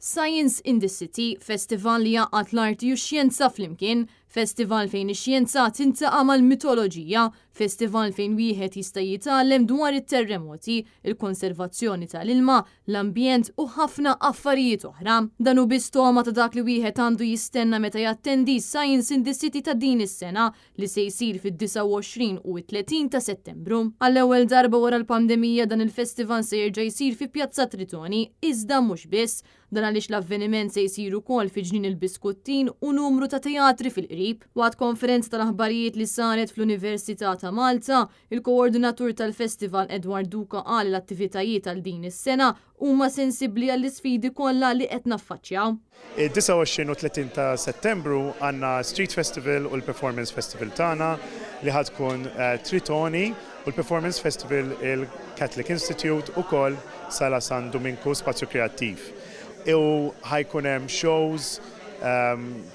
Science in the City, festival li jgħaqqad l-arti u x-xjenza flimkien, festival fejn ix-xjenza tintaqa' mal-mitoloġija, festival fejn wieħed jista' jitgħallem dwar it-terremoti, il-konservazzjoni tal-ilma, l-ambjent u ħafna affarijiet oħra. Dan hu biss togħma ta' dak li wieħed għandu jistenna meta jattendi Science in the City ta' din is-sena li se jsir fid-29 u t-30 ta' Settembru. Għall-ewwel darba wara l-pandemija dan il-festival se jerġa' jsir fi Pjazza Tritoni, iżda mhux biss. Dan għaliex l-avveniment se jsir ukoll fi Ġnien il-Biskuttin u numru ta' teatri fil-qrib. Waqt konferenza tal-aħbarijiet li saret fl-Università ta' Malta, il-koordinatur tal-festival Edward Duca qal li l-attivitajiet għal din is-sena huma sensibbli għall-isfidi kollha li qed naffaċċjaw. Id-29 u 30 ta' Settembru għandna Street Festival u l-Performance Festival tagħna li ħa tkun Tritoni u l-Performance Festival il-Catholic Institute ukoll Sala San Duminku Spazju Kreattiv. U ħa jkun hemm shows,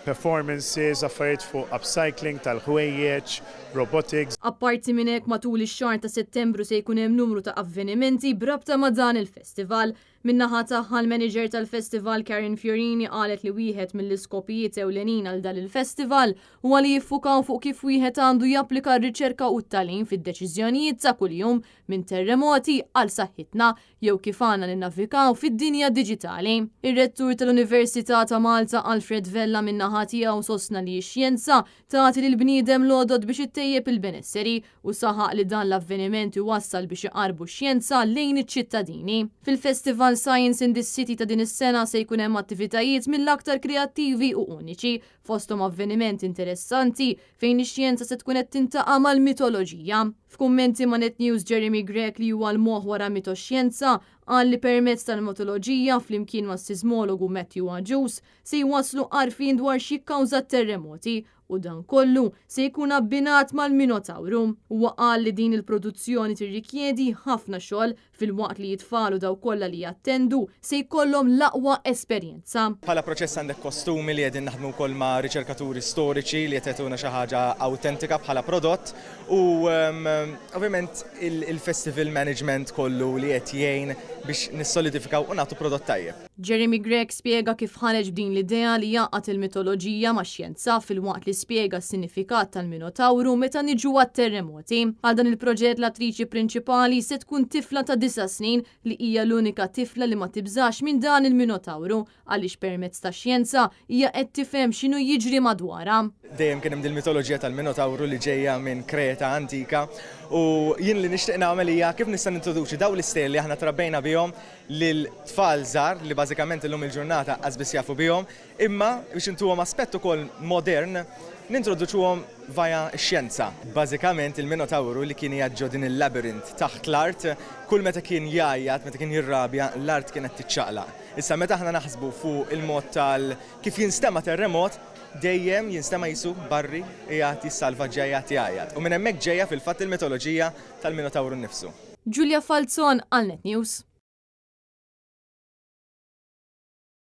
performances, affarijiet fuq upcycling tal-ħwejjeġ, robotics. Apparti minn hekk matul ix-xahar ta' Settembru se jkun hemm numru ta' avvenimenti b'rabta ma' dan il-festival. Min-naħa tagħha l-manager tal-festival Karen Fiorini qalet li wieħed mill-iskopijiet ewlenin għal dan il-festival huwa li jiffukaw fuq kif wieħed għandu japplika r-riċerka u t-tagħlim fid-deċiżjonijiet ta' kuljum minn terremoti għal saħħitna jew kif għandna ninnavikaw fid-dinja diġitali. Ir-Rettur tal-Università ta' Malta Alfred Vella min-naħa tiegħu sostna li x-xjenza tagħti lill-bniedem l-għodod biex ittejjeb il-benesseri u saħaq li dan l-avveniment iwassal biex iqarrbu x-xjenza lejn iċ-ċittadini. Fil-Festival Science in the City ta' din is-sena se jkun hemm attivitajiet mill-aktar kreattivi u uniċi, fosthom avveniment interessanti fejn ix-xjenza se tkun qed tintaqa' mal-mitoloġija. F'kummenti ma' Net News Jeremy Grech li huwa l-moħħ wara Mitoxjenza qal li permezz tal-motoloġija flimkien mas-sismologu Matthew Agius se jwasslu għarfien dwar x'jikkawża t-terremoti u dan kollu se jkun abbinat mal-Minotawru. Huwa qal li din il-produzzjoni tirrikjedi ħafna xogħol filwaqt li t-tfal u dawk kollha li jattendu se jkollhom l-aqwa esperjenza. Bħala proċess għandek kostumi li qegħdin naħdmu wkoll ma' riċerkaturi storiċi li qed jagħtuna xi ħaġa awtentika bħala prodott u ovvjament il-festival management kollu li qed jgħin biex nissolidifikaw u nagħtu prodott tajjeb. Jeremy Grech spjega kif ħareġ b'din l-idea li jgħaqqad il-mitoloġija max-xjenza filwaqt li spjega s-sinifikat tal-Minotawru meta niġu għat-terremoti. Għal dan il-proġett l-attriċi prinċipali se tkun tifla ta' disa' snin li hija l-unika tifla li ma tibżax minn dan il-Minotawru għaliex permezz tax-xjenza hija qed tifhem x'inhu jiġri madwarha. Dejjem kien hemm dil-mitoloġija tal-Minotawru li ġejja minn Kreta antika u jien li nixtieq nagħmel hija kif nista' nintroduċi dawn l-istejjer li aħna trabbejna bihom lil tfal żgħar li bażikament illum il-ġurnata qas biss jafu bihom, imma biex intuhom aspett ukoll modern, nintroduċuhom via x-xjenza. Bażikament il-Minotawru li kien qiegħed ġo din il-labyrinth taħt l-art, kull meta kien jgħajjat, meta kien jirrabja, l-art kienet tiċċaqlaq. Issa meta aħna naħsbu fuq il-mod tal kif jinstema' terremot, dejjem jinstema' qisu barri qiegħed jissalvaġġja qiegħed jgħajjat. U minn hemmhekk ġejja fil-fatt il-mitoloġija tal-Minotawru nnifsu. Julia Falzon għal Net News.